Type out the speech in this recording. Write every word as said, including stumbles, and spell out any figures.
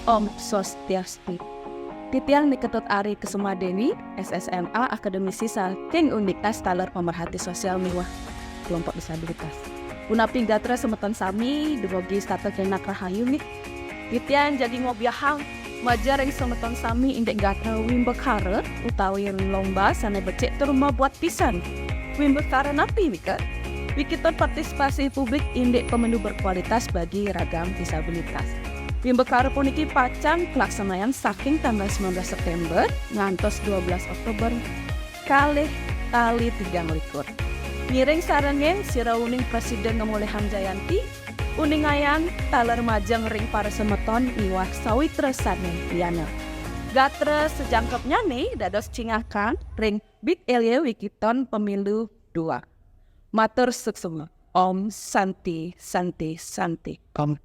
Om Swastiastu. Titiang ni Ketut Ari Kesuma Dewi, S S M A, akademisi saking Undikas taler pemerhati sosial miwah kelompok disabilitas. Punapi gatra semeton sami, dumugi setata kenak rahayu nggih. Titiang jagi ngobiahang majeng ring semeton sami indik gatra wimbakara utawi lomba sane becik tur mabuat pisan. Wimbakara napi nika? Wikiton partisipasi publik indik pemilu berkualitas bagi ragam disabilitas. Wimbakara puniki pacang kalaksanayang saking tanggal sembilan belas September ngantos dua belas Oktober kalih tali tigang likur. Ngiring sarengin sira uning prasida ngamolihang jayanti, uningayang taler majeng ring para semeton miwah sawitra sane liana. Gatra sajangkepnyane dados cingakan ring bit.ly wikiton pemilu dua. Matur suksma. Om Santi, Santi, Santi. Om.